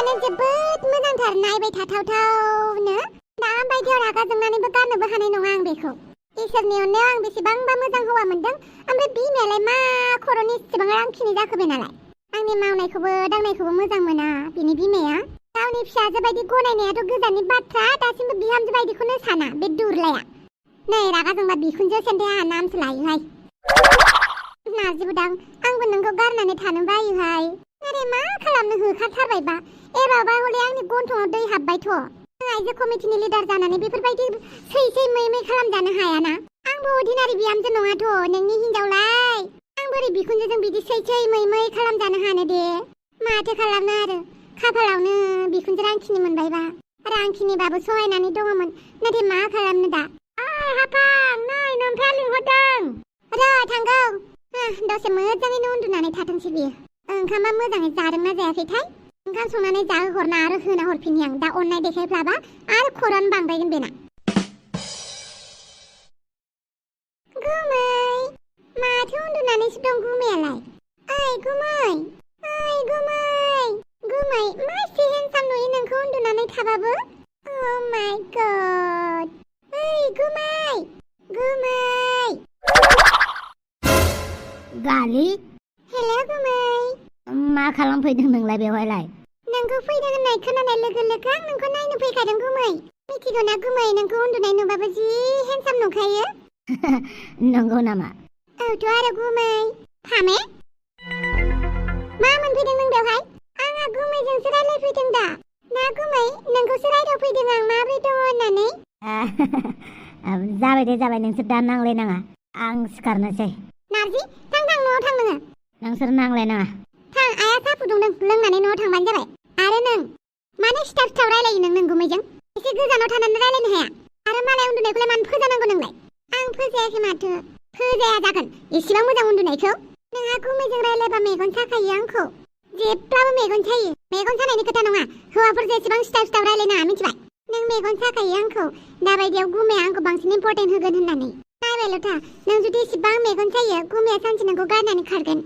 नुनायानो जोबोद मोजांथार नायबाय थाथावथावनो दा बायदियाव रागा जोंनानैबो गारनोबो हानाय नङा आं बेखौ इसोरनि अननायाव आं बेसेबांबा मोजां हौवा मोनदों ओमफ्राय बिमायालाय मा खर'नि इसेबां रांखिनि जाखोबाय नालाय आंनि मावनायखौबो दांनायखौबो मोजां मोना बिनि बिमाया गावनि फिसाजो बायदि गनायनायाथ' गोजाननि बाथ्रा दासिमबो बिहामजो बायदिखौनो साना बे दुरलाया नै रागा जोंबा बिखुनजो सेन्थे आंहा नामसो लायोहाय नारजि बुदां आंबो नोंखौ गारनानै थानो बायोहाय नाथाय मा खालामनो होखाथारबायबा एबारबा हले आंनि गन्थङाव दै हाबबायथ' आइजो कमिटिनि लिडार जानानै बेफोरबायदि सै मै मै खालामजानो हायाना आंबो अर्डिनारि बिहामजो नङाथ' नोंनि हिनजावलाय आं बोरै बिखुनजोजों बिदि सै मै मै खालामजानो हानो दे माथो खालामनो आरो खाफालावनो बिखुनजो रांखिनि मोनबायबा रांखिनिबाबो सहायनानै दङमोन नाथाय मा खालामनो दा हाफां नै नोंथाङा लिंहरदों र' थांगौ दसे मोजाङैनो उन्दुनानै थाथोंसै बियो ओंखामा मोजाङै जादोंना जायाखैथाय ओंखाम संनानै जाहोहरना आरो होना हरफिननि आं दा अननाय देखायफ्लाबा आरो खर'आनो बांद्रायगोन बेना गुमै माथो उन्दुनानैसो दं गुमैयालाय ओइ गुमै गुमै मा एसे हेन्डसाम नुयो नोंखौ उन्दुनानै थाबाबो अ माय गड ओइ गुमै गालि हेलो गुमै मा खालामफैदों नोंलाय बेवहायलाय नोंखौ फैदों होननाय खोनानाय लोगो लोगो आं नोंखौ नायनो फैखादों गुमै मिथिगौ ना गुमै नोंखौ उन्दुनाय नुबाबो जि हेन्डसाम नुखायो नंगौ नामा औथ' आरो गुमै फामे मा मोनफैदों नों बेवहाय आंहा गुमैजोंसो रायलायफैदों दा ना गुमै नोंखौसो रायदावफैदों आं माबोरै दङ होननानै जाबाय नोंसोर दा नांलायनाङा आं सिखारनोसै नारजि थां न'आव थां नोङो नोंसोर नांलायनाङा थां आया साहा फुदुंदों लोंनानै न'आव थांबानो जाबाय आरो नों मानो सिथाव रायलायो नों गुमैजों एसे गोजानाव थानानै रायलायनो हाया आरो मालाय उन्दुनायखौलाय मानो फोजानांगौ नोंलाय आं फोजायाखै माथो फोजाया जागोन एसेबां मोजां उन्दुनायखौ नोंहा गुमैजों रायलायबा मेगन साखायो आंखौ जेब्लाबो मेगन सायो मेगन सानायनि खोथा नङा हौवाफोरजों एसेबां सिथाव रायलायनाङा मिथिबाय नों मेगन साखायो आंखौ दाबायदियाव गुमैया आंखौ बांसिन इम्परटेन्ट होगोन होननानै नायबायल' था नों जुदि एसेबां मेगन सायो गुमैया सानसे नोंखौ गारनानै खारगोन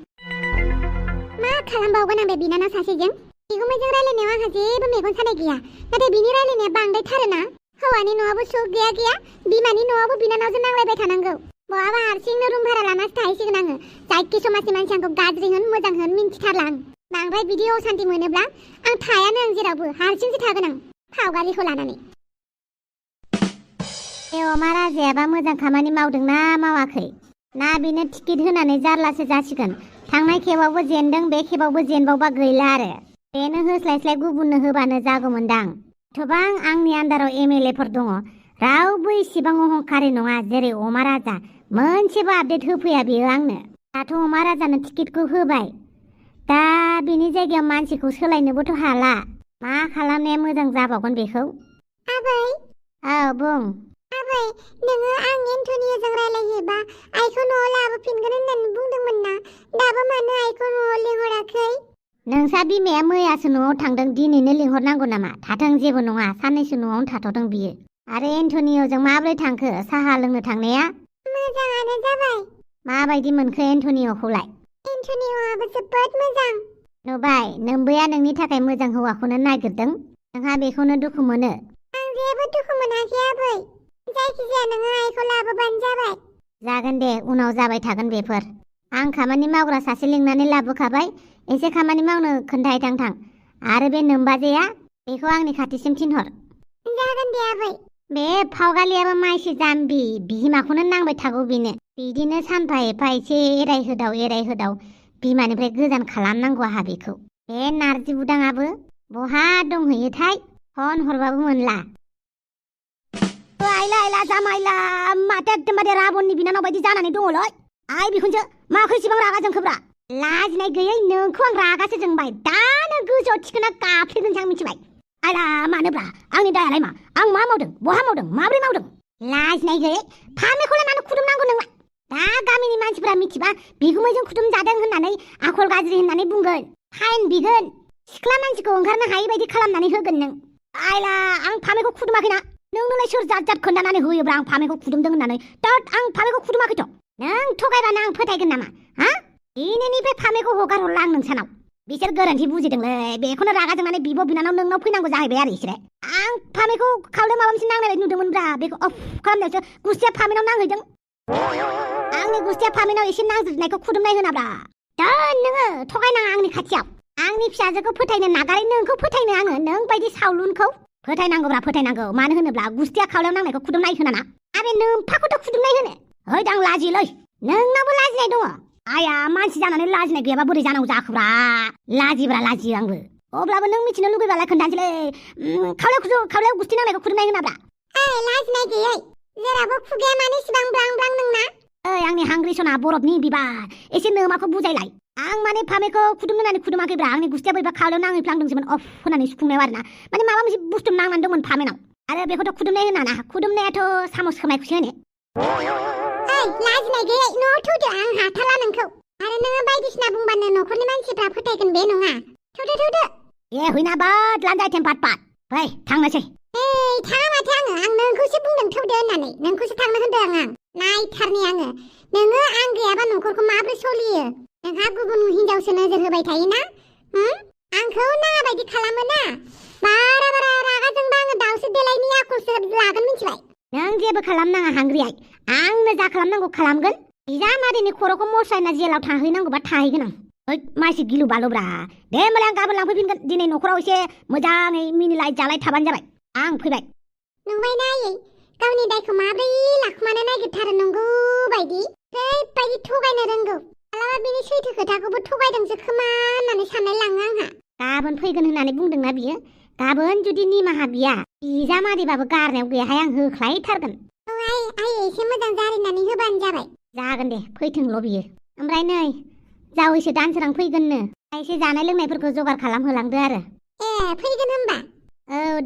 मा खालामबावगोन आं बे बिनानाव सासेजों बिगुमैजों रायलायनायाव आंहा जेबो मेगन सानाय गैया नाथाय बिनि रायलायनाया बांद्रायथारोना हौवानि न'आवबो सुख गैया बिमानि न'आवबो बिनानावजों नांलायबाय थानांगौ बहाबा हारसिंनो रुम भारा लानासो थाहैसिगोन आङो जायखि समाजनि मानसि आंखौ गाज्रि होन मोजां होन मिन्थिथारला आं बांद्राय बिदि असान्ति मोनोब्ला आं थायानो आं जेरावबो हारसिंसो थागोन आं फावगारिखौ लानानै ए अमा राजायाबा मोजां खामानि मावदोंना मावाखै ना बेनो टिकेट होनानै जारलासो जासिगोन थांनाय खेबावबो जेनदों बे खेबावबो जेनबावबा गैला आरो बेनो होस्लायस्लाय गुबुननो होबानो जागौमोनदां गोबां आंनि आन्दाराव एमएलएफोर दङ रावबो इसेबां अहंखारि नङा जेरै अमा राजा मोनसेबो आपडेट होफैया बेयो आंनो दाथ' अमा राजानो टिकेटखौ होबाय दा बेनि जायगायाव मानसिखौ सोलायनोबोथ' हाला मा खालामनाया मोजां जाबावगोन बेखौ आबै औ बुं आबै नोङो आं एन्टनियोजों रायलायहैबा आइखौ न'आव लाबोफिनगोन होननानै बुंदोंमोन ना दाबो मानो आइखौ न'आव लिंहराखै नोंसा बिमाया मैयासो न'आव थांदों दिनैनो लिंहरनांगौ नामा थाथों जेबो नङा साननैसो न'आवनो थाथ'दों बियो आरो एन्टनियोजों माबोरै थांखो साहा लोंनो थांनाया मोजाङानो जाबाय माबायदि मोनखो एन्टनियोखौलाय एन्टनियोआबो जोबोद मोजां नुबाय नोम्बैया नोंनि थाखाय मोजां हौवाखौनो नागिरदों नोंहा बेखौनो दुखु मोनो आं जेबो दुखु मोनाखै आबै जायखिजाया नोङो आइखौ लाबोबानो जाबाय जागोन दे उनाव जाबाय थागोन बेफोर आं खामानि मावग्रा सासे लिंनानै लाबोखाबाय एसे खामानि मावनो खोन्थाहैथां थां आरो बे नोम्बाजैया बेखौ आंनि खाथिसिम थिनहर जागोन दे आबै बे फावगालियाबो माइसि जाम्बि बिमाखौनो नांबाय थागौ बेनो बिदिनो सानफा एफा एसे एरायहोदाव बिमानिफ्राय गोजान खालामनांगौ आहा बेखौ बे नारजि बुदाङाबो बहा दंहैयोथाय फन हरबाबो मोनला आइला जामाइला माथो एकदमबारे राबननि बिनानाव बायदि जानानै दङलै आइ बिखुनजो माखौ इसेबां रागा जोंखोब्रा लाजिनाय गैयै नोंखौ आं रागासो जोंबाय दानो गोजौआव थिखोना गाफ्लेगोनसो आं मिथिबाय आइला मानोब्रा आंनि दायालाय मा आं मा मावदों बहा मावदों माब्रै मावदों लाजिनाय गैयै फामेखौलाय मानो खुदुमनांगौ नोंलाय दा गामिनि मानसिफोरा मिथिबा बिगुमैजों खुदुम जादों होननानै आखल गाज्रि होननानै बुंगोन फाइन बिगोन सिख्ला मानसिखौ ओंखारनो हायै बायदि खालामनानै होगोन नों आइला आं फामेखौ खुदुमाखैना नोंनोलाय सोर जात खोन्थानानै होयोब्रा आं फामेखौ खुदुमदों होननानै तात आं फामेखौ खुदुमाखैथ' नों थगायबानो आं फोथायगोन नामा हा दिनैनिफ्राय फामेखौ हगार हरला आं नोंसानाव बिसोर गोरोन्थि बुजिदोंलै बेखौनो रागा जोंनानै बिब' बिनानाव नोंनाव फैनांगौ जाहैबाय आरो इसोरो आं फामेखौ खावलायाव माबा मोनसे नांनाय बायदि नुदोंमोनब्रा बेखौ अफ खालामनायावसो गुस्थिया फामेनाव नांहैदों आंनि गुस्थिया फामेनाव एसे नांज्रिदनायखौ खुदुमनाय होनाब्रा दा नोङो थगायनाङा आंनि खाथियाव आंनि फिसाजोखौ फोथायनो नागारै नोंखौ फोथायनो आङो नों बायदि सावलुनखौ फोथायनांगौब्रा फोथायनांगौ मानो होनोब्ला गुस्थिया खावलायाव नांनायखौ खुदुमनाय होनाना आबे नोम्फाखौथ' खुदुमनाय होनो हैद आं लाजियोलै नोंनावबो लाजिनाय दङ आया मानसि जानानै लाजिनाय गैयाबा बोरै जानांगौ जाखोब्रा लाजियो आंबो अब्लाबो नों मिथिनो लुगैबालाय खोन्थानोसैलै खावलायाव गुस्थि नांनायखौ खुदुमनाय होनाब्रा लाजिनाय गैयै जेरावबो खुगाया मानो इसिबां ब्लां ब्लां नोंना आंनि हांग्रि सना बरफनि बिबार एसे नोमाखौ बुजायलाय आं माने फामेखौ खुदुमनो होननानै खुदुमाखैब्रा आंनि गुस्थिया बोरैबा खावलायाव नांहैफ्लांदोंसोमोन अफ होननानै सुफुंनायाव आरोना माने माबा मोनसे बुस्थु नांनानै दंमोन फामेनाव आरो बेखौथ' खुदुमनाय होनाना खुदुमनायाथ' सामस खोमायखौसो होनो लाजिनाय गैयै न'आव थौदो आं हाथाला नोंखौ आरो नोङो बायदिसिना बुंबानो न'खरनि मानसिफ्रा फोथायगोन बे नङा थौदो हैना बाद लान्जाय टेम्पाट पाट फै थांनोसै थाङा माथो आं नोंखौसो बुंदों थौदो होननानै नोंखौसो थांनो होनदों आं नायथारनि आङो नोङो आं गैयाबा न'खरखौ माब्रै सोलियो नोंहा गुबुन हिनजावसो नोजोर होबाय थायोना आंखौ नाङा बायदि खालामोना बारा रागा जोंबा आङो दाउसो देलायनि आखलसो लागोन मिथिबाय नों जेबो खालामनाङा हांग्रियाय आंनो जा खालामनांगौ खालामगोन बिजामादैनि खर'खौ मस्रायना जेलाव थाहैनांगौबा थाहैगोन आं मानसि गिलु बालुब्रा दे होमबालाय आं गाबोन लांफैफिनगोन दिनै न'खराव एसे मोजाङै मिनिलाय जालाय थाबानो जाबाय आं फैबाय नुबायना आयै गावनि दायखौ माब्रै लाखुमानो नागिरथारो नंगौ बायदि ओरैबायदि थगायनो रोंगौ मालाबा बिनि सैथो खोथाखौबो थगायदोंसो खोमा होननानै साननाय लाङो आंहा गाबोन फैगोन होननानै बुंदोंना बियो गाबोन जुदि निमाहा बिया बिजामादैबाबो गारनायाव गैयाहाय आं होख्लायथारगोन आयै एसे मोजां जारिनानै होबानो जाबाय जागोन दे फैथोंल' बियो ओमफ्राय नै जावैसो दानसोरां फैगोननो एसे जानाय लोंनायफोरखौ जगार खालामहोलांदो आरो फैगोन होमबा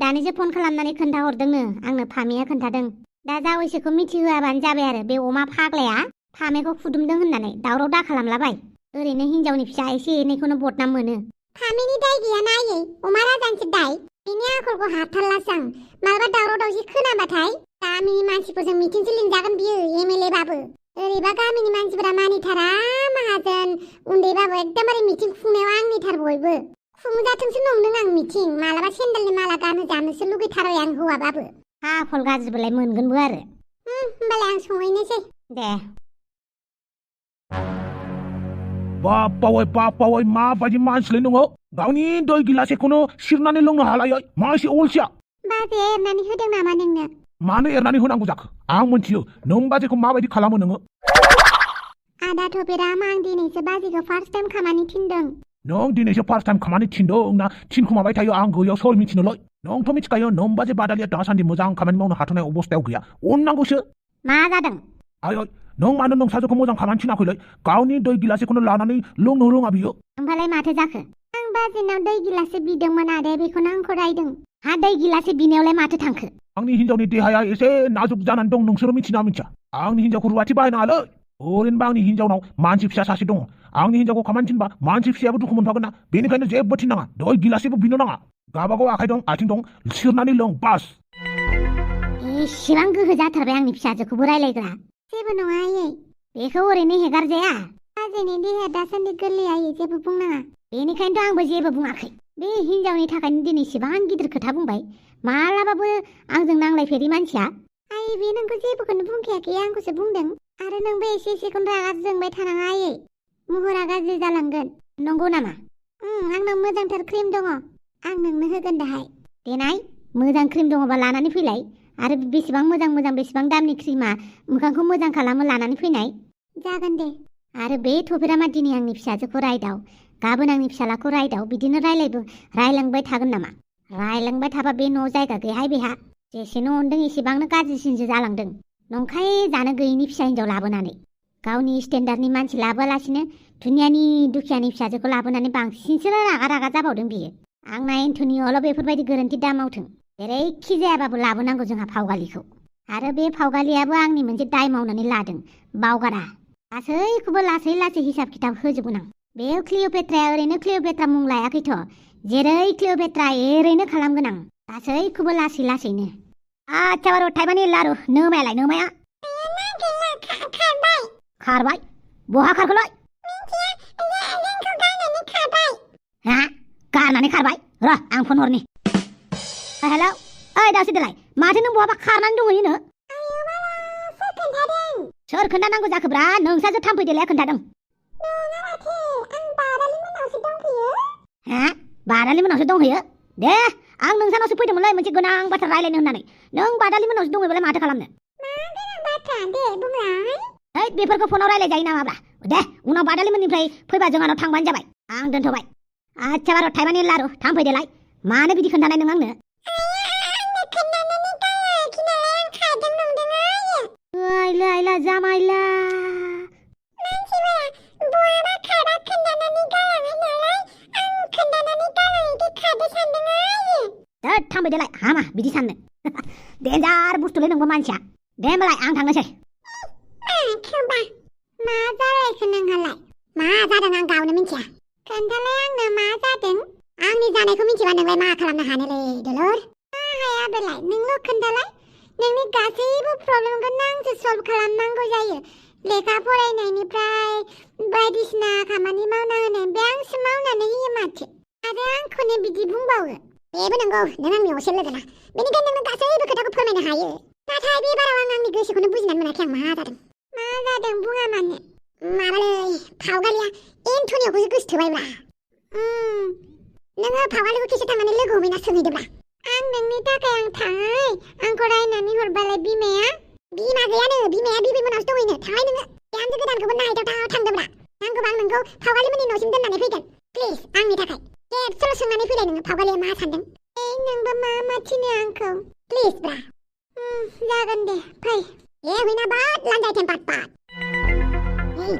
दानिसो फन खालामनानै खोन्थाहरदोंनो आंनो फामिया खोन्थादों दा जावैसोखौ मिथिहोआबानो जाबाय आरो बे अमा फाग्लाया फामेखौ खुदुमदों होननानै दावराव दा खालामलाबाय ओरैनो हिनजावनि फिसा एसे एनैखौनो बदनाम मोनो फामिनि दाय गैयाना आयै अमा राजानिसो दाय बिनि आखलखौ हाथारलासो आं मालाबा दावराव दावसि खोनाबाथाय गामिनि मानसिफोरजों मिथिंसो लिंजागोन बियो एमएलए बाबो ओरैबा गामिनि मानसिफोरा मानिथारा माहाजोन उन्दैबाबो एकदमबारे मिथिं खुंनायाव आंनिथार बयबो खुंजाथोंसो नंदों आं मिथिं मालाबा सेन्देलनि माला गानहोजानोसो लुगैथारबाय आं हौवाबाबो आखल गाज्रिबोलाय मोनगोनबो आरो होमबालाय आं संहैनोसै दे बापावै माबायदि मानसिलै नोङो गावनि दै गिलासेखौनो सिरनानै लोंनो हालायै मा एसे अलसिया बाजैया एरनानै होदों नामा नोंनो मानो एरनानै होनांगौ जाखो आं मोनथियो नों बाजैखौ माबायदि खालामो नोङो आदा थपेराम आं दिनैसो बाजैखौ फार्स्ट टाइम खामानि थिनदों नों दिनैसो फार्स्ट टाइम खामानि थिनदों ना थिनखुमाबाय थायो आं गैयाव सोर मिथिनोलै नोंथ' मिथिखायो नों बाजै बादालिया दासान्दि मोजां खामानि मावनो हाथ'नाय अबस्थायाव गैया अननांगौसो मा जादों आयै नों मानो नों साजोखौ मोजां खामानि थिनाखैलै गावनि दै गिलासेखौनो लानानै लोंनो रोङा बियो ओमफ्राय माथो जाखो आं बाजैनाव दै गिलासे बिदोंमोन आदा बेखौनो आंखौ रायदों हा दै गिलासे बिनायावलाय माथो थांखो आंनि हिनजावनि देहाया एसे नाजुक जानानै दं नोंसोरो मिथिना मिथिया आंनि हिनजावखौ रुवाथि बाहायनाङालै ओरैनोबा आंनि हिनजावनाव मानसि फिसा सासे दङ आंनि हिनजावखौ खामानि थिनबा मानसि फिसायाबो दुखु मोनफागोन ना बेनिखायनो जेबो थिननाङा दै गिलासेबो बिनो नाङा गावबागाव आखाइ दं आथिं दं सिरनानै लों बास एसेबां गोहो जाथारबाय आंनि फिसाजोखौबो रायलायग्रा जेबो नङा आयै बेखौ ओरैनो हेगारजाया बाजैनि देहाया दासान्दि गोरलै आयै जेबो बुंनाङा बेनिखायनोथ' आंबो जेबो बुङाखै बे हिनजावनि थाखायनो दिनै इसेबां गिदिर खोथा बुंबाय मालाबाबो आंजों नांलायफेरि मानसिया आयै बे नोंखौ जेबोखौनो बुंखायाखै आंखौसो बुंदों आरो नोंबो एसे एसेखौनो रागा जोंबाय थानाङा आयै महरा गाज्रि जालांगोन नंगौ नामा आंनाव मोजांथार क्रिम दङ आं नोंनो होगोन दाहाय देनाय मोजां क्रिम दङबा लानानै फैलाय आरो बेसेबां मोजां बेसेबां दामनि क्रिमा मोखांखौ मोजां खालामो लानानै फैनाय जागोन दे आरो बे थपेरामा दिनै आंनि फिसाजोखौ रायदाव गाबोन आंनि फिसालाखौ रायदाव बिदिनो रायलांबाय थागोन नामा रायलांबाय थाबा बे न' जायगा गैयाहाय बेहा जेसेनो अनदों एसेबांनो गाज्रिसिनसो जालांदों नंखाय जानो गैयिनि फिसा हिनजाव लाबोनानै गावनि स्टेन्डार्डनि मानसि लाबोआलासिनो दुनियानि दुखियानि फिसाजोखौ लाबोनानै बांसिनसो रागा जाबावदों बियो आंना एन्थनियावल' बेफोरबायदि गोरोन्थि दा मावथों जेरैखि जायाबाबो लाबोनांगौ जोंहा फावगालिखौ आरो बे फावगालियाबो आंनि मोनसे दाय मावनानै लादों बावगारा गासैखौबो लासै हिसाब खिथाब होजोबगोन आं बे क्लिअपेट्राया ओरैनो क्लिअपेट्रा मुं लायाखैथ' जेरै क्लिअपेट्रा एरैनो खालामगोन आं गासैखौबो लासैनो आच्छा बार' थाइबानि लारु नोमाया खारबाय बहा खारखोलाय खारनानै खारबाय र' आं फन हरनि हेलौ ओइ दावसि देलाय माथो नों बहाबा खारनानै दंहैयोनो सोर खोन्थानांगौ जाखोब्रा नोंसासो थाम्फै देलाया खोन्थादों हा बादालि मोनावसो दंहैयो दे आं नोंसानावसो फैदोंमोनलै मोनसे गोनां बाथ्रा रायलायनो होननानै नों बादालि मोनावसो दंहैबालाय माथो खालामनो ओइ बेफोरखौ फनाव रायलाय जायो नामाब्रा दे उनाव बादालिमोननिफ्राय फैबा जोंहानाव थांबानो जाबाय आं दोनथ'बाय आच्छा बार' थाइबानि लारु थाम्फै देलाय मानो बिदि खोन्थानाय नों आंनो आइला जामाइला थाम्फै देलाय हामा बिदि साननो देन्जार बुस्थुलै नोंबो मानसिया दे होमबालाय आं थांनोसै मा जालायखो नोंहालाय मा जादों आं गावनो मिन्थिया खोन्थालाय आंनो मा जादों आंनि जानायखौ मिन्थिबा नोंलाय मा खालामनो हानोलै दलर मा हाया बेलाय नोंल' खोन्थालाय नोंनि गासैबो प्रब्लेमखौ आंसो सल्भ खालामनांगौ जायो लेखा फरायनायनिफ्राय बायदिसिना खामानि मावना होनाय बे आंसो मावनानै होयो माथो आरो आंखौनो बिदि बुंबावो बेबो नंगौ नों आंनि असे लोगोना बेनिखायनो नोंनो गासैबो खोथाखौ फोरमायनो हायो नाथाय बे बाराव आं आंनि गोसोखौनो बुजिनानै मोनाखै आं मा जादों बुङा मानो माबालै फावगालिया एन्टनियाखौसो गोसोथोबायब्रा नोङो फावगालिखौ खेसे थांनानै लोगो हमैना सोंहैदोब्रा आं नोंनि थाखाय आं थाङै आंखौ रायनानै हरबालाय बिमा गैयानो बिमाया बिबैमोनावसो दंहैनो थाङै नोङो बिहामजो गोदानखौबो नायदावदाव थांदोब्रा नांगौबा आं नोंखौ फावगालिमोननि न'सिम दोननानै फैगोन प्लिज आंनि थाखाय खेबसेल' सोंनानै फैलाय नोङो फावगालिया मा सानदों नोंबो मा थिनो आंखौ प्लिज ब्रा जागोन दे फै हुइना बाद लान्जायथें पाट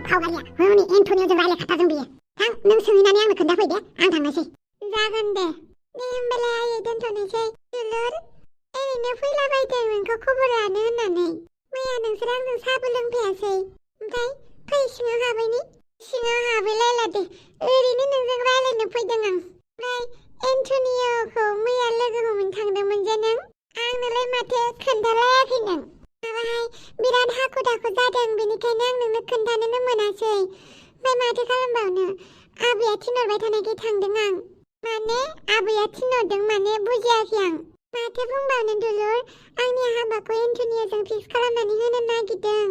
फावगालिया हनै एन्टनियाजों रायलायखाथारदों बियो थां नों सोंहैनानै आंनो खोन्थाफै दे आं थांनोसै जागोन दे होमबालाय आयै दोनथ'नोसै दुलुर ओरैनो फैलाबायदों नोंखौ खबर लानो होननानै मैया नोंसोर आंजों साहाबो लोंफैयासै ओमफ्राय फै सिङाव हाबैलायला दे ओरैनो नोंजों रायलायनो फैदों आं ओमफ्राय एन्टनिय'खौ मैया लोगो हमनो थांदोंमोन जे नों आंनोलाय माथो खोन्थालायाखै नों माबाहाय बिराद हाखु दाखु जादों बेनिखायनो आं नोंनो खोन्थानोनो मोनासै ओमफ्राय माथो खालामबावनो आबैया थिनहरबाय थानायखाय थांदों आं माने आबैया थिनहरदों माने बुजियाखै आं माथो बुंबावनो दुलुर आंनि हाबाखौ एन्टनिय'जों फिक्स खालामनानै होनो नागिरदों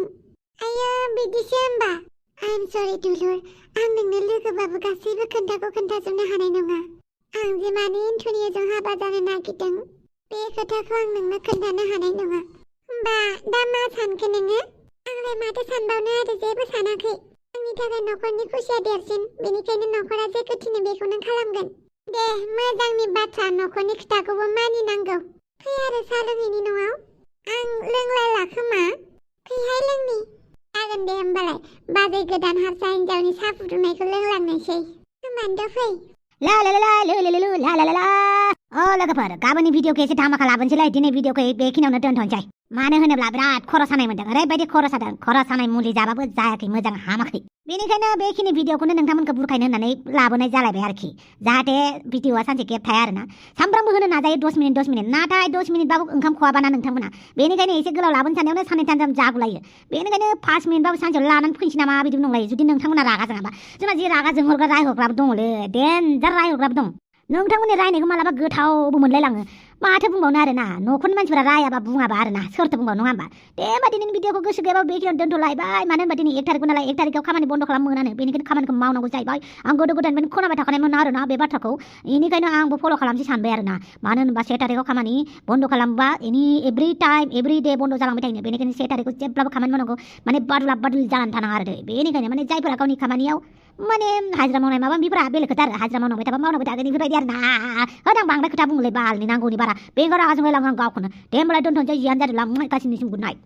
आयो बिदिसो होमबा आइ एम सरि दुलुर आं नोंनो लोगोबाबो गासैबो खोन्थाखौ खोन्थाजोबनो हानाय नङा आं जे माने एन्टनिय'जों हाबा जानो नागिरदों बे खोथाखौ आं नोंनो खोन्थानो हानाय नङा होमबा दा मा सानखो नोङो आंलाय माथो सानबावनो आरो जेबो सानाखै आंनि थाखाय न'खरनि खुसिया देरसिन बेनिखायनो न'खरा जेखौ थिनो बेखौ नों खालामगोन दे मोजांनि बाथ्रा न'खरनि खोथाखौबो मानिनांगौ फै आरो साहा लोंहैनि न'आव आं लोंलायला खोमा फैहाय लोंनि जागोन दे होमबालाय बाजै गोदान हारसा हिन्जावनि साहा फुदुंनायखौ लोंलांनोसै होमबानोथ' फै ला लोगोफोर गाबोननि भिडिअखौ एसे धामाका लाबोनोसैलाय दिनै भिडिअखौ बेखिनियावनो दोनथ'नोसै मानो होनोब्ला बिराद खर' सानाय मोनदों ओरैबायदि खर' सानाय मुलि जाबाबो जायाखै मोजां हामाखै बेनिखायनो बेखिनि भिडिअखौनो नोंथांमोनखौ बुरखायनो होननानै लाबोनाय जालायबाय आरोखि जाहाथे भिडिअआ सानसे गेप थाया आरोना सामफ्रामबो होनो नाजायो 10 मिनिट नाथाय 10 मिनिटबाबो ओंखाम खवाबाना नोंथांमोना बेनिखायनो एसे गोलाव लाबोनो साननायावनो साननै सानथाम जागुलायो बेनिखायनो 5 मिनिटबाबो सानसेयाव लानानै फैनोसै नामा बिदि नंलायो जुदि नोंथांमोना रागा जोङाबा जोंना जि रागा जोंहरग्रा रायहरग्राबो दङलै देनजार रायहरग्राबो दं नोंथांमोननि रायनायखौ मालाबा गोथावबो मोनलायलाङो माथो बुंबावनो आरोना न'खरनि मानसिफोरा रायाबा बुङाबा आरोना सोरथो बुंबावनो नङा होमबा दे होमबा दिनैनि भिडिअखौ गोसो गैयाबा बेखिनियाव दोनथ'लायबाय मानो होनबा दिनै 1 तारिख नालाय 1 तारिखआव खामानि बन्द खालामनो मोनानो बेनिखायनो खामानिखौ मावनांगौ जाहैबाय आं गोदो गोदायनिफ्रायनो खोनाबाय थाखानायमोन आरोना बे बाथ्राखौ बेनिखायनो आंबो फल' खालामसै सानबाय आरोना मानो होनबा 1 तारिखआव खामानि बन्द खालामबा एभ्रि टाइम एभ्रि डे बन्द जालांबाय थायो बेनिखायनो 1 तारिखआव जेब्लाबो खामानि मावनांगौ माने बादुला बादुलि जानानै थानाङा आरो बेनिखायनो माने जायफोरा गावनि खामानियाव माने हाजिरा मावनाय माबा बिफोरा बेलेग खोथा आरो हाजिरा मावनांबाय थाबा मावनांबाय थागोन बेफोरबायदि आरोना होदां बांद्राय खोथा बुङोलै बालनि नांगौनि बारा बे गारा आजोंलायलाङो आं गावखौनो दे होमबालाय दोनथ'नोसै जियानो जादोंला गासिनिसिम गुड नाइट